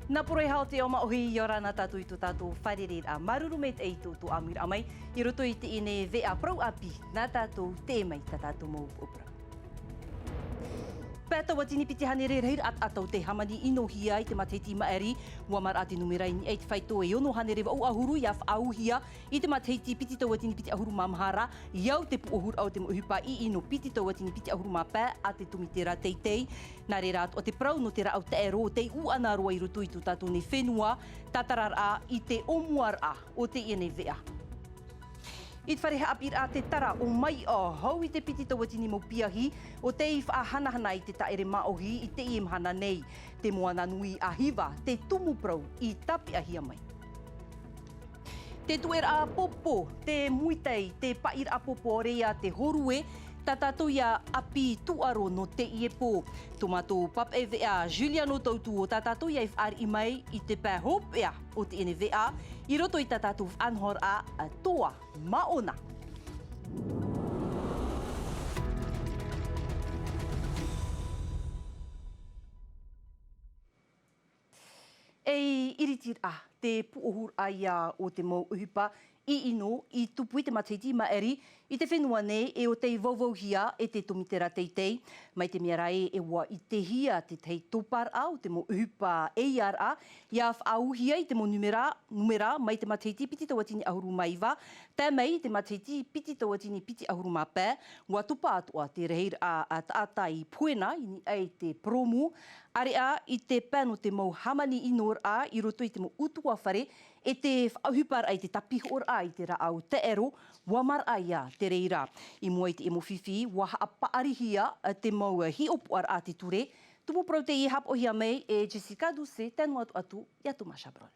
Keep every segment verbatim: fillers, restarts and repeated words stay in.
Nā poroʻi hau te oma ohi, ʻia ora na tātou i tō tātou fārereiraʻa. Māuruuru maitaʻi i tō ʻāmuiraʻa mai i roto i teie nei veʻa parau ʻāpī, nā tātou tē mai tā tātou mau puʻopuʻo. Pae tauatini piti hānere rahiraʻa taʻata tei hāmani ʻino hia i te matahiti maʻiri. Ua maraʻa te nūmera i niʻa i te faito e ono hānere vaʻu ʻahuru ʻia faʻaauhia i te matahiti piti tauatini piti ʻahuru mā maha ra, ʻia au te puʻohuraʻa o te mau ʻohipa ʻino piti tauatini piti ʻahuru mā pae a te tōmitera teitei. Nā reira atoʻa te parau nō te rāʻau taʻero tei ʻūʻana roa i roto i tō tātou nei fenua, tātararaʻa i te ʻōmuaraʻa o teie nei veʻa. I te fare haʻapiʻiraʻa te tara ʻo Maiʻa, hau i te piti tauatini mau piahi ʻo tei faʻahanahana i te taʻere māʻohi i teie mahana nei. Te moana nui a Hiva, te tumu parau i tāpeʻahia mai. Te tuʻeraʻa pōpō, te Muay Thai, te paʻiraʻa pōpō, ʻaore ia te hōrue, tā tātou ïa ʻāpī tūʻaro nō teie pō. Tō mātou papaʻi veʻa Juliano Tautu o tā tātou ïa e fāriʻi mai i te pae hopeʻa o teie nei veʻa, i roto i tā tātou faʻanahoraʻa toa. Māʻona. E iritiraʻa te puʻohuraʻa ïa o te mau ʻohipa ʻino i tupu i te matahiti maʻiri i te fenua nei, e ʻo tei vauvauhia e te tōmitera teitei. Mai te mea ra ē, e ʻua ʻitehia te tahi toparaʻa o te mau ʻohipa eiaha, ʻia faʻaauhia i te mau nūmera, nūmera mai te matahiti piti tauatini ʻahuru mā iva, tae mai i te matahiti piti tauatini piti ʻahuru mā pae, ʻua topa atoʻa te rahiraʻa taʻata i pohe na i niʻa i te purōmu, ʻāreʻa i te pae nō te mau hāmani ʻinoraʻa i roto i te mau ʻutuāfare, e te faʻaʻohiparaʻa i te tāpihoraʻa i te rāʻau taʻero, ʻua maraʻa ïa te reira. I mua i te mau fifi, ʻua haʻapaʻarihia te mau hiʻopoʻaraʻa a te ture. Tumu parau teie haʻapaʻohia mai e Jessica Doucet, tae noa atu atu ia Thomas Chabrol.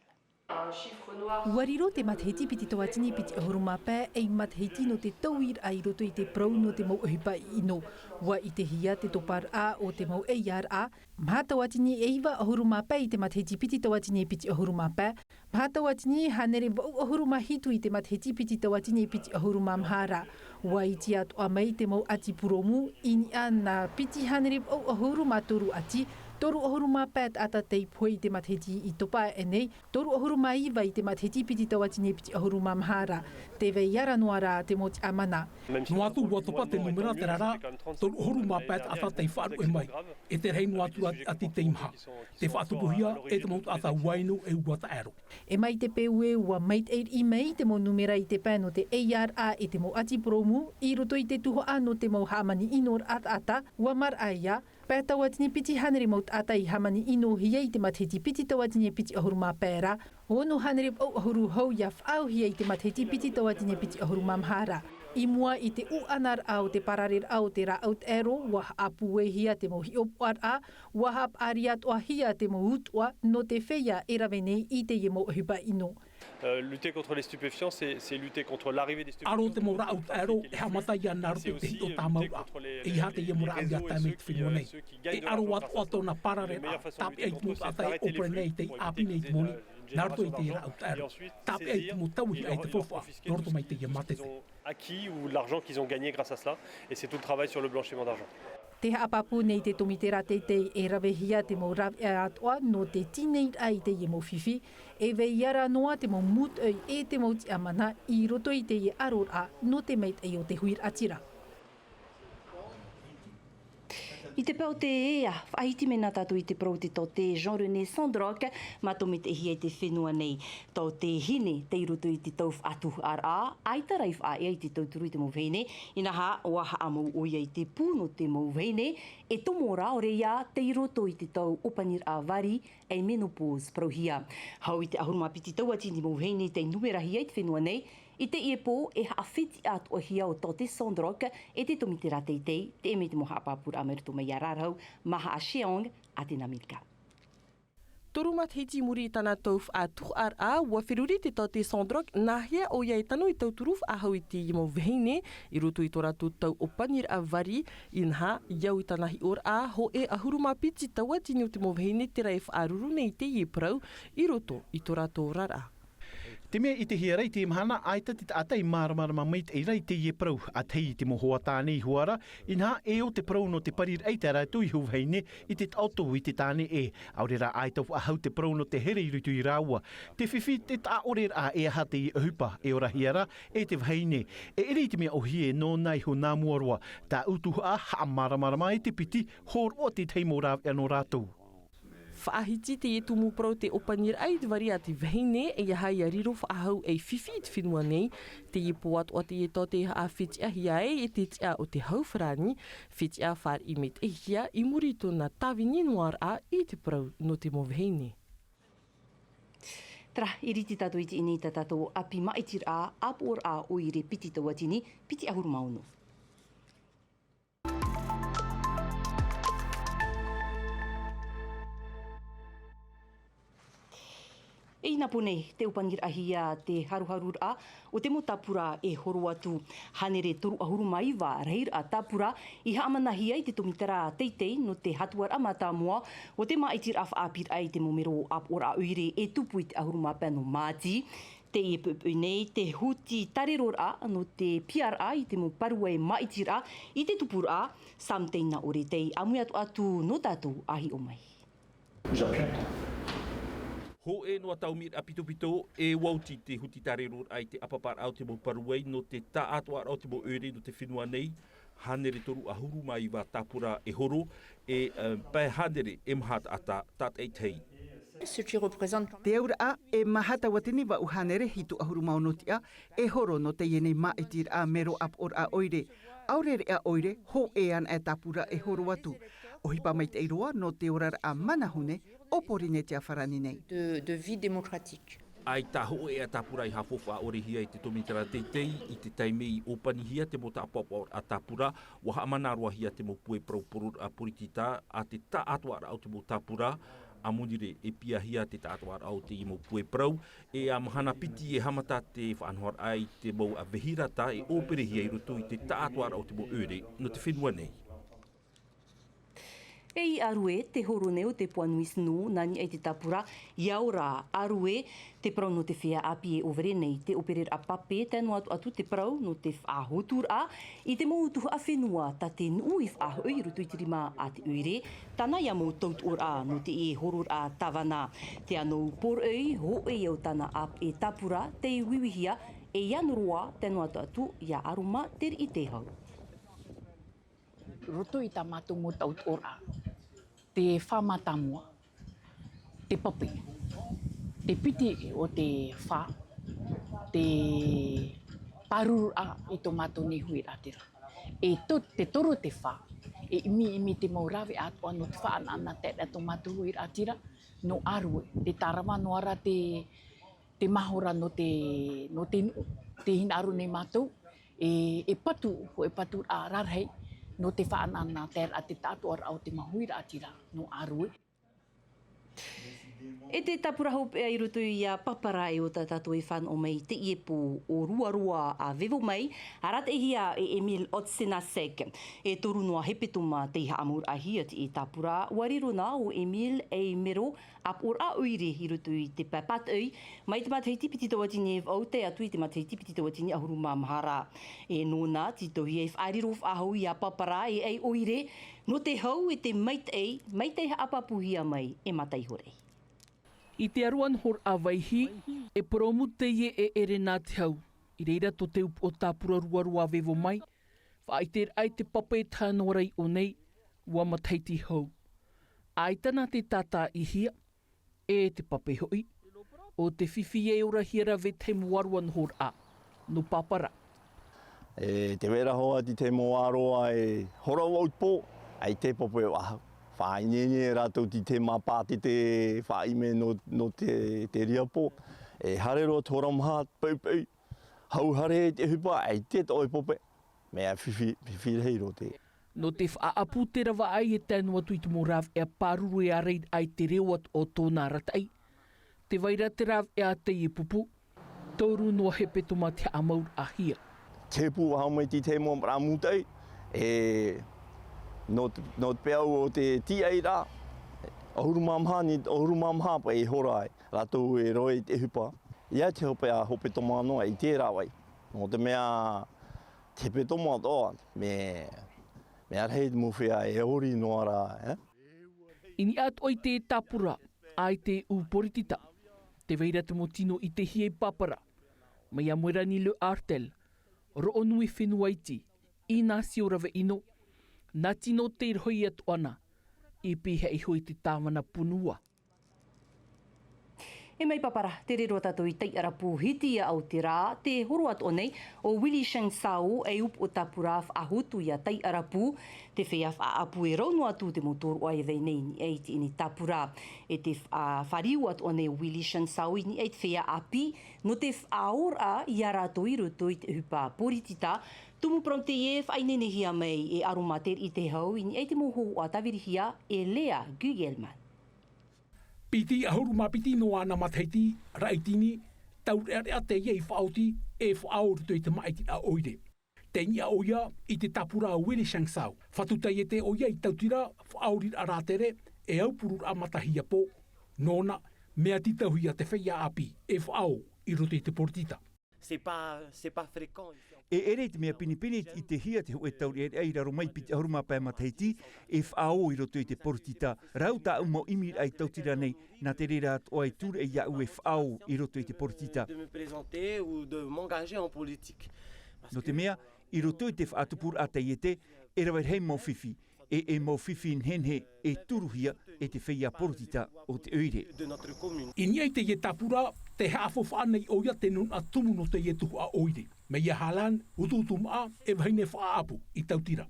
ʻUa riro te matahiti piti tauatini piti ʻahuru mā pae ei matahiti nō te tauiraʻa i roto i te parau nō te mau ʻohipa ʻino. ʻUa ʻitehia te toparaʻa o te mau eiaha, maha tauatini e iva ʻahuru mā pae i te matahiti piti tauatini piti ʻahuru mā pae, maha tauatini hānere vaʻu ʻahuru mā hitu i te matahiti piti tauatini piti ʻahuru mā maha ra. ʻUa iti atoʻa mai te mau ʻati purōmu i niʻa nā piti hānere vaʻu ʻahuru mā toru ʻati, toru ʻahuru mā pae taʻata tei pohe i te matahiti i topa aʻe nei, toru ʻahuru mā iva i te matahiti piti tauatini piti ʻahuru mā maha ra. Tē vai ra noa rā te mau tiʻamana. Noa atu ʻua topa te nūmera terā rā, toru ʻahuru mā pae taʻata tei faʻaruʻe mai, e te rahi noa atu ra te ʻati tei maha. Tē faʻatupuhia e te mau taʻata ʻua ʻino e ʻua taʻero. E mai te peu ē, ʻua maitaʻi riʻi mai te mau nūmera i te pae nō te eiaha e te mau ʻati purōmu i roto i te tuhaʻa nō te mau hāmani ʻinoraʻa taʻata, ʻua maraʻa ïa. Pae tauatini piti hānere mau taʻata i hāmani ʻinohia i te matahiti piti tauatini piti ʻahuru mā pae ra, ono hānere vaʻu ʻahuru hau ïa faʻaauhia i te matahiti piti tauatini piti ʻahuru mā maha ra. I mua i te ʻūʻanaraʻa o te parareraʻa o te rāʻau taʻero, ʻua haʻapūaihia te mau hiʻopoʻaraʻa, ʻua haʻapaʻari atoʻahia te mau utuʻa nō te feiā e rave nei i teie mau ʻohipa ʻino. Euh, lutter contre les stupéfiants, c'est, c'est lutter contre l'arrivée des stupéfiants. ʻAro te mau rāʻau taʻero, e haʻamata ïa nā roto i te hiʻo tāmauraʻa. E ʻeiaha teie mau rāʻau ʻia tae mai i te fenua nei. E ʻaro atoʻa tōna parareraʻa, tāpeʻa i te mau taʻata e ʻōpere nei tei ʻāpī nei i te moni, nā roto i te rāʻau taʻero. Tāpeʻa i te mau tauihaʻa e te faufaʻa, nō roto mai teie mātete. Acquis ou l'argent qu'ils ont gagné grâce à cela, et c'est tout le travail sur le blanchiment d'argent. Tē haʻapāpū nei te tōmitera teitei e ravehia te mau rāveʻa atoʻa nō te tīniraʻa i teie mau fifi, e vai ra noa te mau mūtoʻi e te mau tiʻamana i roto i teie ʻaroraʻa nō te maitaʻi o te huiraʻatira. I te pae o te ea, faʻahiti mai na tātou i te parau o te taote Jean-René Sandrock, mā tō maitaʻihia i te fenua nei. Taote hine, tei roto i te tau faʻatuhaʻaraʻa, ʻaita rā i faʻaea i te tauturu i te mau vahine, inaha, ʻua haʻamau ʻoia i te pū nō te mau vahine, e tomo rā ʻaore ia, tei roto i te tau ʻōpaniraʻa vari, ei menopause parauhia. Hau i te ʻahuru mā piti tauatini mau vahine tei numerahia i te fenua nei, i teie pō e haʻafiti atoʻahia ʻo taote Sandrock e te tōmitera teitei, teie mai te mau haʻapāpūraʻa mai roto mai iā Rarahu, Maha a Sheong, a te Namirika. Toru matahiti i muri i tāna tau faʻatuhaʻaraʻa, ʻua feruri te taote Sandrock, nāhea ʻoia e tano e tauturu faʻahou i teie mau vahine, i roto i tō rātou tau ʻōpaniraʻa vari, inaha, i au i tāna hiʻoraʻa, hōʻē ʻahuru mā piti tauatini o te mau vahine terā e faʻaruru nei i teie parau, i roto i tō rātou oraraʻa. Te mea i te hiarai te mahana, ʻaita te taʻata i māramarama mai te ʻaira i teie parau, ʻa tahi i te mau hoa tāne i huara, inaha e ʻo te parau nō te pariraʻa i tā rātou iho vahine i te taʻoto i te tāne ē. ʻAore rā ʻaita faʻahou te parau nō te here i roto i rāua. Te fifi te taʻaʻoreraʻa e aha teie ʻohipa, e ora hia rā, e te vahine. E ʻere i te mea ʻohie nō nā iho nā mua roa, tā ʻutuhaʻa, haʻamāramarama e te piti, hōroʻa te tahi mau rāveʻa nō rātou. Faʻahiti teie tumu parau te ʻōpaniraʻa i te vari a te vahine, e aha ia riro faʻahou ei fifi i te fenua nei, teie pō atoʻa teie tau te haʻafetiʻahia ai e te tiʻa o te hau farāni, fetiʻa fāriʻi maitaʻihia i muri i tōna tāvini noa raʻa i te parau nō te mau vahine. Terā, iriti tātou i teie nei tā tātou ʻāpī māʻitiraʻa, ʻāpoʻoraʻa ʻoire piti tauatini, piti ʻahuru mā ono. E i nā pō nei, te ʻōpaniraʻahia te haruharuraʻa o te mau tāpura e horo atu. Hānere toru ʻahuru mā iva rahiraʻa tāpura i haʻamanahia i te tōmitera teitei nō te hatuaraʻa mātāmua o te māʻitiraʻa faʻaʻāpīraʻa i te mau mero ʻāpoʻoraʻa ʻoire e tupu i te ʻahuru mā pae nō Māti. Teie poʻipoʻi nei, te huti tāreroraʻa nō te piaraʻa i te mau parau māʻitiraʻa i te tupuraʻa, Sam Teina ʻo Retei, ʻāmui atu atu nō tātou a hiʻo mai. Hōʻē noa taumiraʻa pitopito, e ua oti te huti tāreroraʻa i te ʻāpaparaʻa o te mau parau nō te taʻatoʻaraʻa o te mau ʻoire nō te fenua nei, hānere toru ʻahuru mā iva tāpura e horo, e, e, pae hānere e maha taʻata, tātaʻitahi. Ce qui représente quand même Te auraʻa, e maha tauatini vaʻu hānere hitu ʻahuru mā ono tiʻa, e horo nō teie nei māʻitiraʻa mero ʻāpoʻoraʻa ʻoire. ʻAore reʻa ʻoire, hōʻē anaʻe tāpura e horo atu. ʻOhipa maitaʻi roa nō te oraraʻa manahune o Pōrīnetia farāni nei. De, de vie démocratique. ʻAita hōʻē ā tāpura i haʻafaufaʻa ʻorehia i te tōmitera teitei, i te taime i ʻōpanihia te mau tāpaʻopaʻoraʻa tāpura, ʻua haʻamanaʻo roa hia te mau puʻe parau poroʻraʻa poritita, ʻa te taʻatoʻaraʻa o te mau tāpura, ʻāmui ra e piahia te taʻatoʻaraʻa o teie mau puʻe parau, e ā mahana piti e haʻamata te faʻanahoraʻa i te mau ʻāvahi rata e ʻōperehia i roto i te taʻatoʻaraʻa o te mau ʻoire nō te fenua nei. E i Arue, te horo nei o te Poa Nui Snow, nā niʻa i te tāpura, ʻia ora Arue, te parau nō te feiā ʻāpī e ʻōvere nei, te ʻōpereraʻa pape, tae noa atu, atu te parau nō te faʻahoturaʻa i te mau tuhaʻa fenua, tā te nuʻu i faʻahoʻi i roto i te rima a te ʻoire, tāna ia mau tautoʻoraʻa nō te hororaʻa tāvana. Te anō poroʻi, hōʻē ia o tāna ʻāpeʻe tāpura, tei uiuihia, e ia noa roa, tae noa atu, atu, ʻia ʻaroma te riʻi te hau. Roto i tā mātou mau tautoʻoraʻa, te fā mātāmua, te pape, te piti o te fā, te pārururaʻa i tō mātou nei huiraʻatira. E to-, te toru o te fā, e ʻimi, ʻimi te mau rāveʻa atoʻa nō te faʻanahoraʻa o tō mātou huiraʻatira, nō Arue, te tārava noa ra te, te mahora nō te, nō te nuʻu, tē hinaʻaro nei mātou, e, e patu, hōʻē paturaʻa rarahi, nō te faʻanahoraʻa te taʻatoʻaraʻa o te mau huiraʻatira, nō Arue. E te tāpura hopeʻa i roto ia Papara e ʻo tā tātou e fānaʻo mai i teie pō, ʻo Ruarua a Vevo Mai, arataʻihia e Emile Otsenasek. E toru noa hepetoma tei haʻamauraʻahia teie tāpura, ʻua riro na ʻo Emile ei mero ʻāpoʻoraʻa ʻoire i roto i te pae pātoʻi, mai te matahiti piti tauatini e vaʻu tae atu i te matahiti piti tauatini ʻahuru mā maha ra. E nōna, tītauhia e faʻariro faʻahou ia Papara e ei ʻoire, nō te hau e te maitaʻi, maitaʻi haʻapāpūhia mai e mata iho ra. I te aro nohoraʻa vaihi, e purōmu teie e ʻere nā te hau. I reira tō te upoʻo tāpura Ruarua a Vevo Mai, faʻaʻiteraʻa i te pape e tahe noa ra i ʻō nei, ua matahiti hou. ʻAita na te tātaʻihia, e te pape hoʻi, ʻo te fifi e orahia ra vetahi mau ʻāroʻa nohoraʻa, nō Papara. E te vera hoa i te mau ʻāroʻa e hora vau pō, ʻaita e pape faʻahou. Faʻaineine rātou i te mau pātete faʻaʻime nō, nō te, te reira pō. E haere roa te hora maha, poʻipoʻi. Hau haere i te ʻohipa, ʻaita tō ʻoe pape. Mea fifi, fifi rahi roa te. Nō te faʻaʻapu te ravaʻai e tae noa atu i te mau rāveʻa pāruru e ārai ai te reo atu o tōna arataʻi. Tē vai ra te rāveʻa a teie pupu, toru noa hepetoma tei haʻamauraʻahia. Te pupu, hau mai te mau rā mūtaʻi, e, nō te, nō te peau o te tīaʻiraʻa, ʻahuru mā maha, nī, ʻahuru mā maha paʻi e hora ai. Rātou e roaʻa i te ʻohipa, Ia te hopeʻa hepetoma noa i te rāveʻa. Nō te mea, te hepetoma atoʻa, me, me arahi te mau feiā e ori noa ra, e? I niʻa atoʻa i te tāpura, ʻaita e ʻū poritita. Tē vai ra te mau tino ʻitehia i Papara. Mai iā Moerani Le Artel, Roʻonui Fenua Iti, Inacio Raveʻino, nā tino tei rohi atoʻa na, i pīhaʻi iho i te tāvana punua. E mai Papara, tere roa tātou i Taiʻarapu Hitiaʻa o te rā, tē horo atoʻa nei ʻo Willy Chang Sao, e upoʻo tāpura faʻahotu iā Taiʻarapu, te feiā faʻaʻapu e rau noa atu te mau tōroʻa e vai nei i niʻa i teie tāpura. E tē faʻa-, fāriu atoʻa nei ʻo Willy Chang Sao i niʻa i te feiā ʻāpī, nō te faʻaōraʻa iā rātou i roto i te ʻohipa poritita, tumu parau teie e faʻaineinehia mai e Aroma Teriʻi Te Hau i niʻa i te mau hōhoʻa tāvirihia e Lea Gugelman. Piti ʻahuru mā piti noa āna matahiti, raʻitini, taureʻareʻa teie i faʻaoti, e faʻaō i roto i te māʻitiraʻa ʻoire. Tei niʻa ʻoia i te tāpura a Willy Chang Sao. Fatu taiete ʻoia i tautira, faʻaoriraʻa rātere, e aupururaʻa matahia pō. Nōna, mea tītauhia te feiā ʻāpī, e faʻaō i roto i te poritita. C'est pas, c'est pas fréquent ici. E ʻere i te mea pinepine i ʻitehia te hōʻē taureʻareʻa i raro mai piti ʻahuru mā pae matahiti, e faʻaō i roto i te poritita. Rau tāʻu mau ʻimiraʻa i tautira nei, nā te reira atoʻa e tūraʻi iāʻu e faʻaō i roto i te poritita. De me présenter ou de m'engager en politique. Nō te mea, i roto i te faʻatupuraʻa taiete, e rave rahi mau fifi, e, e mau fifi nehenehe e turuhia e te feiā poritita o te ʻoire. De notre commune. I niʻa i teie tāpura, tē haʻafaufaʻa nei ʻoia te nūnaʻa tumu nō teie tuhaʻa ʻoire. Mai iā Hālan, Utuutu Maʻa, e vahine faʻaʻapu i tautira.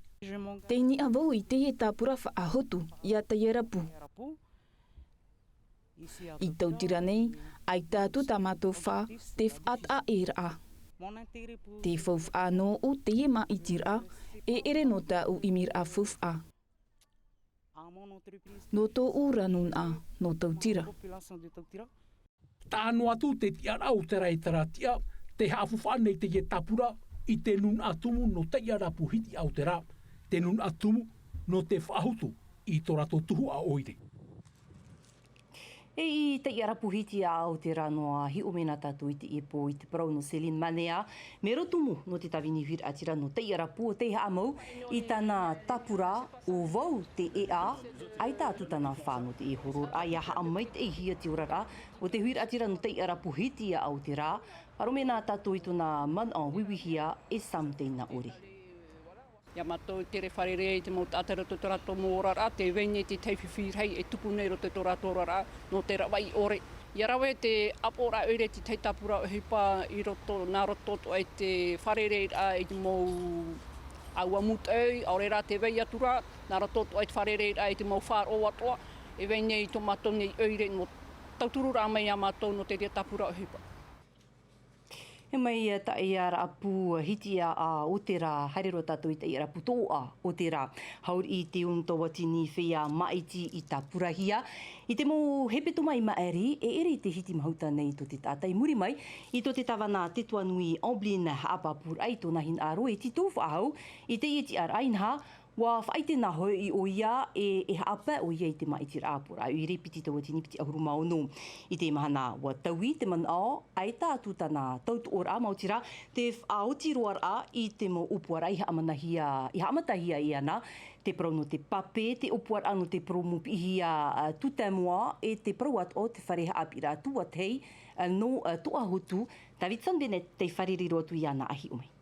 Tei niʻa vau i teie tāpura faʻahotu iā Taiʻarapu. I tautira nei, ʻaita atu tā mātou fā, te faʻataʻaʻēraʻa. Te faufaʻa nōʻu teie māʻitiraʻa, e ʻere nō tāʻu ʻimiraʻa faufaʻa. Nō tōʻu ra nūnaʻa, nō Tautira. Taʻa noa atu te tiʻaraʻa o te raʻi taratia, tē haʻafaufaʻa nei teie tāpura i te nūnaʻa tumu nō Taiʻarapu Hitiaʻa o te rā, te nūnaʻa tumu nō te faʻahotu i tō rātou tuhaʻa ʻoire. E i Taiʻarapu Hitiaʻa o te rā noa, hiʻo mai na tātou i teie pō i te parau nō Céline Manea, mero tumu nō te tāvini huiraʻatira nō Taiʻarapu o tei haʻamau i tāna tāpura, ʻo vau te ʻēʻa, ʻaita atu tāna fā nō te hororaʻa, ʻia haʻamaitaʻihia te oraraʻa o te huiraʻatira nō Taiʻarapu Hitiaʻa o te rā, ʻāroʻo mai na tātou i tōna manaʻo uiuihia e Sam Teinaʻore. Iā mātou e tere fārerei i te mau taʻata i roto i tō rātou mau oraraʻa, tē vai nei te tahi fifi rahi e tupu nei i roto i tō rātou oraraʻa, nō te rāveʻa ʻore. ʻIa rave te ʻāpoʻoraʻa ʻoire i te tahi tāpura ʻohipa i roto, nā roto atoʻa i te fārereiraʻa i te mau ʻāua mūtoʻi, ʻaore rā tē vai atu ra, nā roto atoʻa i te fārereiraʻa i te mau faʻaroʻo atoʻa, e vai nei tō mātou nei ʻoire nō tautururaʻa mai iā mātou nō te reira tāpura ʻohipa. E mai ia Taiʻarapu Hitiaʻa o te rā, haere roa tātou i Taiʻarapu Toʻoʻa o te rā. Hau i te ono tauatini feiā māʻiti i tāpurahia. I te mau hepetoma i maʻiri, e ʻere i te hiti mahuta nei tō te taʻata i muri mai, i tō te tāvana Tetuanui Amblin haʻapāpūraʻa i tōna hinaʻaro e tītau faʻahou, i teie tiʻaraʻa inaha, ʻua faʻaʻite na hoʻi ʻoia e, e haʻapae ʻoia i te māʻitiraʻa ʻāpoʻoraʻa ʻoire piti tauatini piti ʻahuru mā ono. I te mahana ʻua taui te manaʻo, ʻaita atu tāna tautoʻoraʻa maoti rā, te faʻaoti roaraʻa i te mau ʻōpuaraʻa i haʻamanahia, i haʻamatahia iāna, te parau nō te pape, te ʻōpuaraʻa nō te parau mau piʻihia, ā, tutamoa, e te parau atoʻa o te fare haʻapiʻiraʻa tuatahi, ā, nō, ā, Toʻahotu, Davidson Bennett tei fārerei roa atu iāna ʻa hiʻo mai.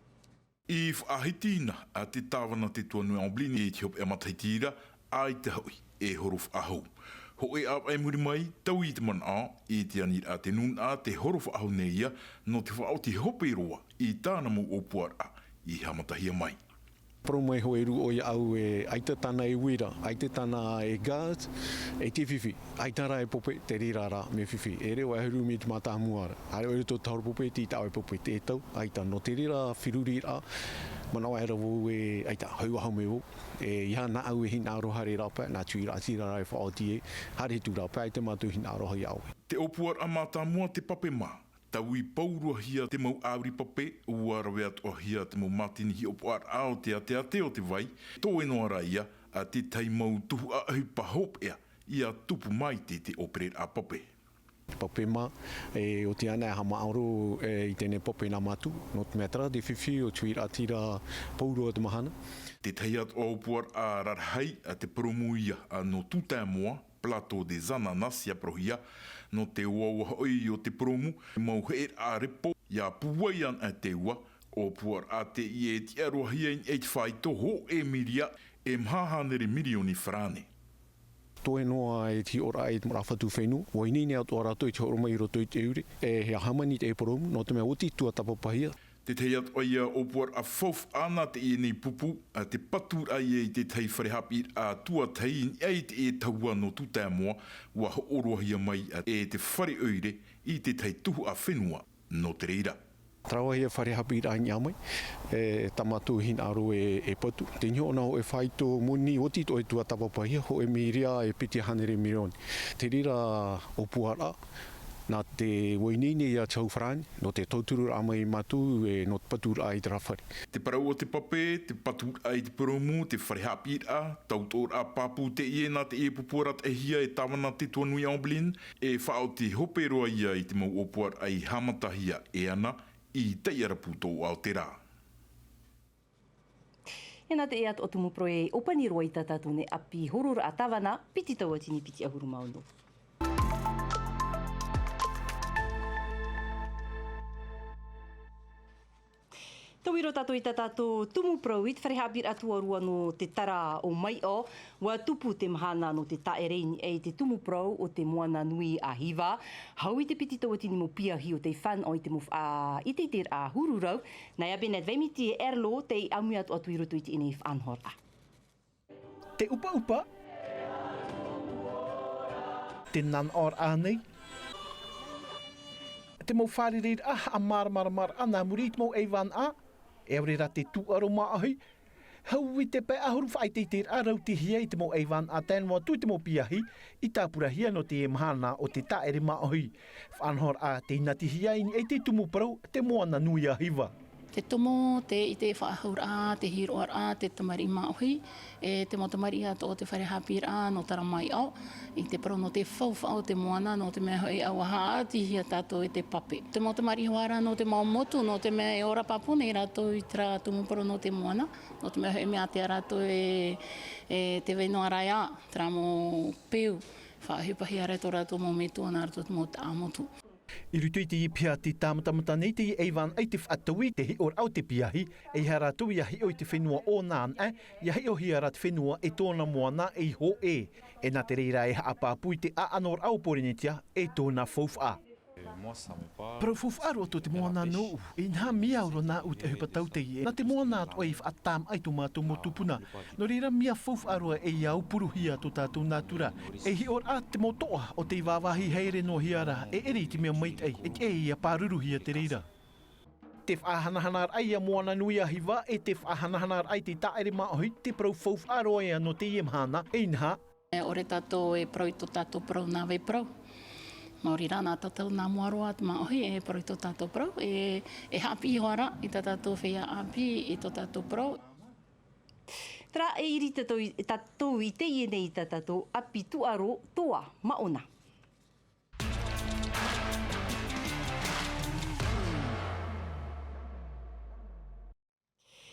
I faʻahiti na a te tāvana Tetuanui Amblin i te hopeʻa matahiti ra, ʻaita hoʻi e horo faʻahou. Hōʻē ʻāvaʻe i muri mai, taui i te manaʻo, i te aniraʻa te nūnaʻa, tē horo faʻahou nei ia, nō te faʻaoti hope roa i tāna mau ʻōpuaraʻa i haʻamatahia mai. Parau mai hoʻi e rū ʻoia au e ʻaita tāna e uira, ʻaita tāna e gaz, e te fifi, ʻaita rā e pape, te reira rā, mea fifi. E reo e huru mai te mātāmua ra. Haere ʻoe i tō te horo pape, tei tāʻoe pape te tau, ʻaita nō te reira feruriraʻa, manaʻo aʻera vau e, ʻaita, hau aho mai vau. E, ʻeiaha nāʻu e hinaʻaro haere rāpae, nā Tuiraʻatira rā e faʻaoti e, haere atu rāpae, ʻaita mātou hinaʻaro hoʻi iā ʻoe. Te ʻōpuaraʻa mātāmua te pape mā, taui paurohia te mau ʻāuri pape, ʻua rave atoʻahia te mau mātini hiʻopoʻaraʻa o te ateate o te vai, toe noa rā ia, ā te tahi mau tuhaʻa ʻohipa hopeʻa, ʻia tupu mai te, te ʻōpereraʻa pape. Pape mā, e oti ana e haʻamaʻaro, e, i teie nei pape nā mātou, nō te mea terā te fifi o te huiraʻatira pauroa te mahana. Te tahi atu ʻōpuaraʻa rarahi, a te purōmu ia, a nō Tutaemoa, Plateau des Ananas ia parauhia, nō te ʻoaʻoa hoʻi o te purōmu, mau heʻeraʻa repo, ia pūai ana te ua, ʻōpuaraʻa teie e tiʻarohia i niʻa i te faito hōʻē miria, e maha hānere mirioni farāne. Toe noa e te hiʻoraʻa i te mau rāfatu fenua, ʻua ineine atoʻa rātou i te hōroʻa mai i roto i te ʻeure, e hia hāmani te purōmu, nō te mea ʻua oti tuatāpapahia. Te tahi atu ā ʻōpuaraʻa faufaʻa nā teie nei pupu, a te paturaʻa ia i te tahi fare haʻapiʻiraʻa tuatahi i niʻa i teie tahua nō Tutaemoa, ʻua hōroʻahia mai e te fare ʻoire i te tahi tuhaʻa fenua nō te reira. Terā hoʻi e fare haʻapiʻiraʻa i niʻa mai, e tā mātou hinaʻaro e, e patu. Tei niʻa ʻōna hōʻē faito moni ʻua oti atoʻa tuatāpapahia, hōʻē miria e piti hānere mirioni. Te reira ʻōpuaraʻa, nā te ʻua ineine ia te hau farāne, nō te tautururaʻa mai mātou, e, nō te paturaʻa i terā fare. Te parau o te pape, te paturaʻa i te purōmu, te fare haʻapiʻiraʻa, tautoʻoraʻa pāpū teie nā teie pupu e arataʻihia e Tāvana Tetuanui Ombelin, e faʻaoti hope roa ia i te mau ʻōpuaraʻa i haʻamatahia e ana, i Taiʻarapu Toʻoʻa o te rā. E nā teie atoʻa tumu parau e ʻōpani roa i tā tātou nei ʻāpī hororaʻa Tāvana, piti tauatini piti ʻahuru mā ono. Tauiro tātou i tā tātou tumu parau i te fare haʻapiʻiraʻa tuarua nō te tara o Maiʻao. ʻUa tupu te mahana nō te tāʻere i niʻa i te tumu parau o te Moana Nui a Hiva. Hau i te piti tauatini mau piahi o tei fānaʻo i te mau faʻaʻiteʻiteraʻa huru rau. Nā ia Bennett Vaimiti e Erlo tei ʻāmui atu atu i roto i teie nei faʻanahoraʻa. Te ʻupaʻupa, te nanaʻoraʻa nei, te mau fārereiraʻa haʻamāramaramaraʻa nā muri i te mau ʻaivānaʻa, e ʻaore rā te tūʻaro māʻohi, hau i te pae ʻahuru faʻaʻiteʻiteraʻa rautihia i te mau ʻaivānaʻa tae noa atu i te mau piahi, i tāpurahia nō teie mahana o te tāʻere māʻohi. Faʻanahoraʻa tei natihia i niʻa i te tumu parau, te Moana Nui a Hiva. Te tomo, te ʻite faʻahouraʻa, te hiroʻaraʻa, te tamariʻi māʻohi, e te mau tamariʻi atoʻa o te fare haʻapiʻiraʻa nō Tara Maiʻao, i te parau nō te faufaʻa o te moana, nō te mea hoʻi ʻua haʻatihia tātou e te pape. Te mau tamariʻi hoʻi rā nō te mau motu, nō te mea e ora pāpū nei rātou i terā tumu parau nō te moana, nō te mea hoʻi mea ʻātea rātou e, e te vai noa ra ia, terā mau peu, faʻaʻohipahia ra tō rātou mau metua nā roto i te mau taʻamotu. I roto i teie piha tei tāmatamata nei teie ʻaivānaʻa i te faʻataui i te hiʻoraʻa o te piahi, ʻeiaha rātou ia hiʻo i te fenua ʻōna anaʻe, ia hiʻohia rā te fenua e tōna moana ei hōʻē. E nā te reira e haʻapāpū i te ʻaʻanoraʻa o Pōrīnetia e tōna faufaʻa. Parau faufaʻa roa tō te moana nōʻu, inaha mea au roa nāʻu te ʻohipa tau teie. Nā te moana atoʻa i faʻatāmaʻa i tō mātou mau tupuna. Nō reira, mea faufaʻa roa e ia aupuruhia tō tātou nātura. E hiʻo rā te mau toʻa o tei vāvāhi haere noa hia ra, e ʻere i te mea maitaʻi, e tiʻa ia pāruruhia te reira. Te faʻahanahanaraʻa ia Moana Nui a Hiva, e te faʻahanahanaraʻa i te tāʻere māʻohi, te parau faufaʻa roa ia nō teie mahana, e inaha. E ʻore tātou e parau i tō tātou parau nā vai parau. Maori rā nā tātou nā mua roa te māʻohi, e parau i tō tātou parau, e, e haʻapiʻi hoʻi ra i tā tātou feiā ʻāpī i tō tātou parau. Terā e ʻiri tātou i, tātou i teie nei i tā tātou ʻāpī tūʻaro Toa Maʻona.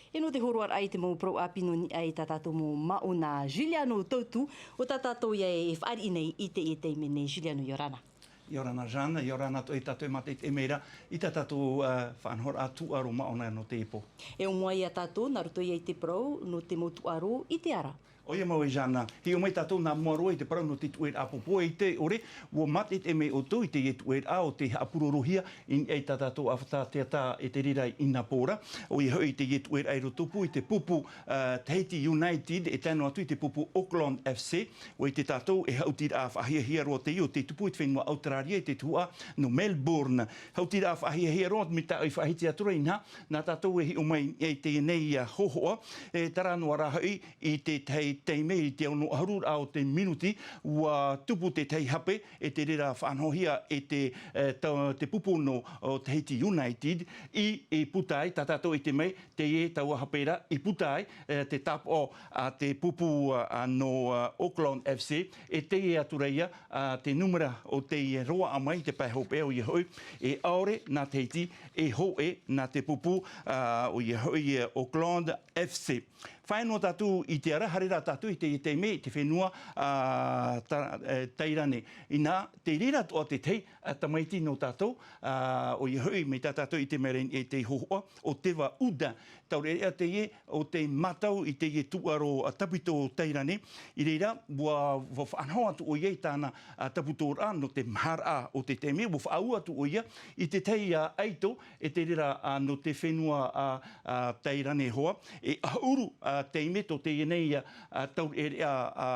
E nō te hōroʻaraʻa i te mau parau ʻāpī nō niʻa i tā tātou mau Maʻona Juliano Tautu, ʻo tā tātou ia e fāriʻi nei i teie taime nei. Juliano, ʻia ora na. ʻIa ora na Jeanne, ʻia ora na atoʻa ia tātou e mātaʻitaʻi mai ra i tā tātou, ā, faʻanahoraʻa tūʻaro Maʻona nō teie pō. E ʻōmua ia tātou, nā roto ia i te parau, nō te mau tūʻaro i te ara. ʻOia mau e Jeanne, hiʻo mai tātou nā mua roa i te parau nō te tuʻeraʻa pōpō, e ʻite ʻore, ʻua mātaʻitaʻi mai ʻoutou i teie tuʻeraʻa o tei haʻapurorohia i niʻa i tā tātou ʻāfata teata e te reira i Napōra. ʻOia hoʻi teie tuʻeraʻa i rotopū i te pupu, ā, Tahiti United, e tae noa atu i te pupu Auckland F C. ʻUa ʻite tātou e haʻutiraʻa faʻahiahia roa teie o tei tupu i te fenua ʻAuteraria i te tuhaʻa nō Melbourne. Haʻutiraʻa faʻahiahia roa, mai te taʻu i faʻahiti atu ra, inaha, nā tātou e hiʻo mai i teie nei hōhoʻa, e terā noa rā hoʻi, i te tahi taime, i te ono ʻahuru rā o te minuti, ʻua tupu te tahi hape, e te reira faʻanahohia e te, e, ta-, te pupu nō, ʻo Tahiti United, i, i puta ai, tā tātou e ʻite mai, teie taua hape ra, i puta ai, e, te tāpaʻo a te pupu, a, nō, a, Auckland F C, e teie atu ra ia, a, te nūmera o teie roaʻa mai te pae hopeʻa, ʻoia hoʻi, e ʻaore nā Tahiti, e hōʻē nā te pupu, ā, ʻoia hoʻi, e Auckland F C. Faʻaea noa tātou i te ara, haere rā tātou i te, i te mea, i te fenua, ā, Ta-, e, Tairane. Inā, tei reira atoʻa te tahi, ā, tamaiti nō tātou, ā, ʻoia hoʻi, mai tā tātou i te mea ra i te hōhoʻa, ʻo Teva Udin. Taureʻareʻa teie, ʻo tei mātau i teie tūʻaro, ā, taputō Tairane. I reira, ʻua, ʻua faʻanaho atu ʻoia i tāna, ā, taputōraʻa nō te maharaʻa o te taime, ʻua faʻaau atu ʻoia i te tahi, ā, ʻaito, e te reira, ā, nō te fenua, ā, ā, Tairane hoʻi. E ʻahuru, ā, taime tō teie nei, ā, ā, taureʻareʻa, ā,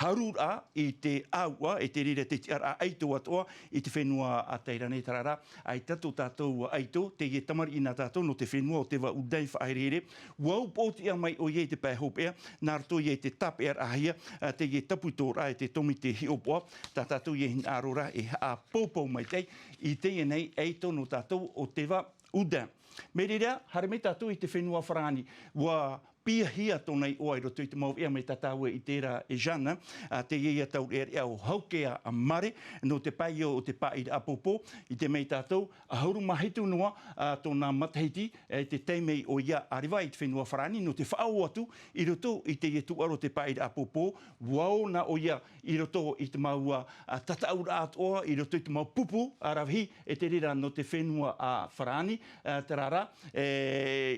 hāruraʻa i te ʻāuʻa, e te reira te tiʻaraʻa ʻaito atoʻa i te fenua, ā, Tairane, terā rā, ʻaita tō tātou ʻaito, teie tamariʻi nā tātou nō te fenua ʻo Teva Udin i faʻaherehere, ʻua upoʻotiʻa mai ʻoia i te pae hopeʻa, nā roto ia i te tāpeʻaraʻahia, ā, teie taputōraʻa e te tōmite hiʻopoʻa, tā tātou ia hinaʻaro ra e haʻapōpou maitaʻi i teie nei ʻaito nō tātou ʻo Teva Udin. Mai reira, haere mai tātou i te fenua Farāni, ʻua piahia tōna iʻoa i roto i te mau veʻa mai tā tāua i terā, e Jeanne, ā, teie ia taureʻareʻa ʻo Haukea Mare, nō te pae o te pāʻiraʻa pōpō, i te mea tātou, ʻahuru mā hitu noa, ā, tōna matahiti, e te taime ʻoia i ʻareva i te fenua Farāni, nō te faʻaō atu i roto i teie tūʻaro o te pāʻiraʻa pōpō, ʻua ō na ʻoia i roto i te mau, ā, tataʻuraʻa atoʻa, i roto i te mau pupu, ā, rāveʻa, e te reira nō te fenua, ā, Farāni, ā, terā rā, e,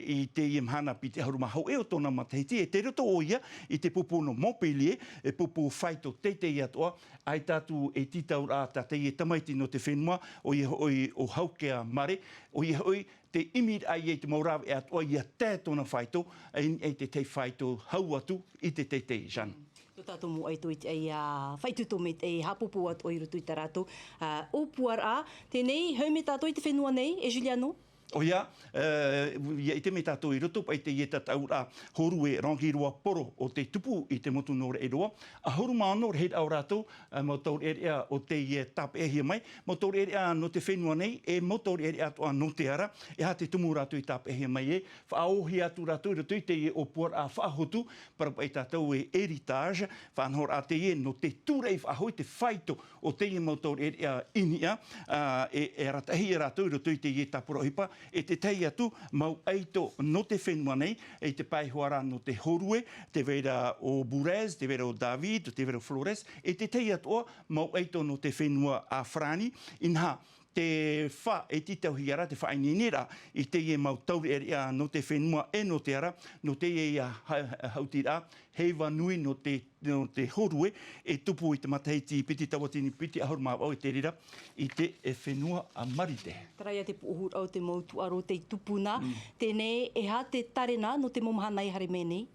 i teie mahana piti ʻahuru mā hōʻē o tōna matahiti, e tei roto ʻoia i te pupu nō Montpellier, e pupu faito teitei atoʻa, ʻaita atu e tītauraʻa tā teie tamaiti nō te fenua, ʻoia hoʻi ʻo Haukea Mare, ʻoia hoʻi te ʻimiraʻa ia i te mau rāveʻa atoʻa ʻia tae tōna faito, e i niʻa i te tahi faito hau atu i te teitei, Jeanne. Tō tātou mau ʻaito i te, ā, faʻaitoito maitaʻi, haʻapōpou atoʻa i roto i tā rātou, ā, ʻōpuaraʻa. Teie nei, haere mai tātou i te fenua nei, e Juliano? ʻOia, e, ʻia ʻite mai tātou i roto paʻi i teie tataʻuraʻa hōrue rangiroa poro ʻo tei tupu i te motu nō Raʻiroa, ʻahuru mā ono rahiraʻa o rātou, ā, mau taureʻareʻa ʻo tei, e, tāpeʻahia mai, mau taureʻareʻa nō te fenua nei, e mau taureʻareʻa atoʻa nō te ara, e aha te tumu rātou i tāpeʻahia mai ai, faʻaōhia atu rātou i roto i teie ʻōpuaraʻa faʻahotu, parau paʻi tātou e héritage, faʻanahoraʻa teie nō te tūraʻi faʻahou i te faito o teie mau taureʻareʻa i niʻa, ā, e, e arataʻihia rātou i roto i teie tāpura ʻohipa, e te tahi atu mau ʻaito nō te fenua nei, i te pae hoʻi ra nō te hōrue, tē vai ra ʻo Bourez, tē vai ra ʻo David, tē vai ra ʻo Flores, e te tahi atoʻa mau ʻaito nō te fenua a Farāni, inaha, te fā e tītauhia ra te faʻaineineraʻa i teie mau taureʻareʻa nō te fenua e nō te ara, nō teie ia ha-, ha-, haʻutiraʻa, heiva nui nō te, nō te hōrue, e tupu i te matahiti piti tauatini piti ʻahuru mā vaʻu, e te reira i te, e fenua a Marite. Terā ia te pūʻohuraʻa o te mau tūʻaro tei tupu na, Mm. teie nei, e aha te tārena nō te mau mahana e haere mai nei?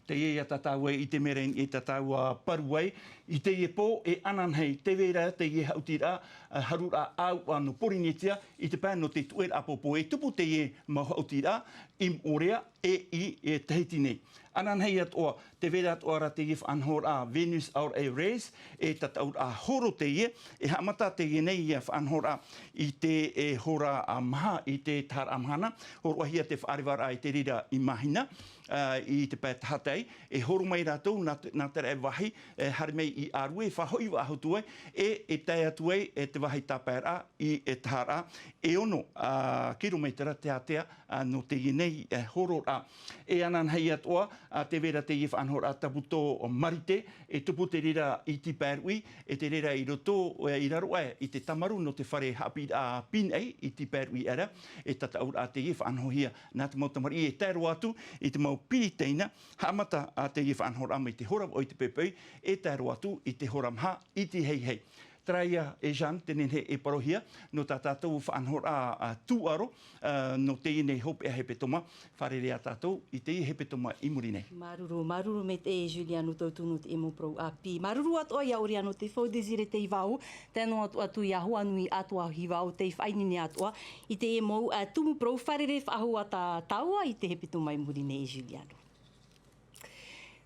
Teie ia tā tāua i te mea ra i niʻa i tā tāua paru ai, i teie pō e ananahi, tē vai ra teie haʻutiraʻa, ā, hāruraʻa ʻāuʻa nō Porinetia, i te pae nō te tuʻeraʻa pōpō e tupu teie mau haʻutiraʻa, i Moʻorea, e i, e Tahiti nei. Ananahi atoʻa, tē vai ra atoʻa ra teie faʻanahoraʻa Venus Aurae Rays, e tataʻuraʻa horo teie, e haʻamata teie nei ia faʻanahoraʻa i te, e, hora, ā, maha, i te taharaʻa mahana, hōroʻahia te faʻarevaraʻa i te reira i Māhina, ā, i te pae tahatai, e horo mai rātou nā te, nā terā vāhi, e, haere mai i ʻĀrue, e faʻahoʻi faʻahotu ai, e, e tae atu ai, e te vāhi tāpaeraʻa, i, e taharaʻa, e ono, ā, kirometera te ātea, ā, nō teie nei, e, hororaʻa. E ananahi atoʻa, ā, tē vai ra teie faʻanahoraʻa taputō Marite, e tupu te reira i Tipaeruʻi, e te reira i roto, e, i raro aʻe i te tāmaru nō te fare haʻapiʻiraʻa pīnaʻi i Tipaeruʻi ra, e tataʻuraʻa teie faʻanahohia nā te mau tamariʻi e tae roa atu i te mau piri teina, haʻamata, ā, teie faʻanahoraʻa mai te hora vaʻu i te poʻipoʻi, e tae roa atu i te hora maha i te heihei. Terā ia, e Jeanne, tē nehenehe e parauhia, nō tā tātou faʻanahoraʻa, ā, tūʻaro, ā, nō teie nei hopeʻa hepetoma, fārerei ā tātou i teie hepetoma i muri nei. Māuruuru, māuruuru maitaʻi Juliano Tautunu, te mau parau ʻāpī. Māuruuru atoʻa iā Oriano Tefau, Désiré Teivao, tae noa atu, atu iā Hoanui Atoa Hivao, tei faʻaineine atoʻa i te mau, ā, tumu parau, fārerei faʻahou ā tā tāua i te hepetoma i muri nei, Juliano.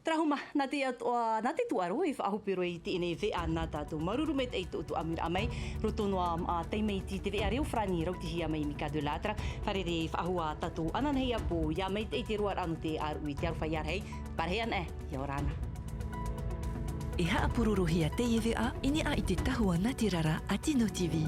Terā hoʻi mā, nā te atoʻa, nā te tūʻaro e faʻahope roa i teie nei veʻa nā tātou. Māuruuru maitaʻi i tō ʻoutou ʻāmuiraʻa mai, roto noa, ā, tei mai i te veʻa reo farāni rautihia mai Mika de Lattre, fārerei faʻahou ā tātou ananahi ā pō, ʻia maitaʻi te roaraʻa nō te ʻāruʻi, te aroha ʻia rahi, pārahi ana, ʻia ora na. E haʻapurorohia teie veʻa i niʻa i te tahua natirara a Tino TV.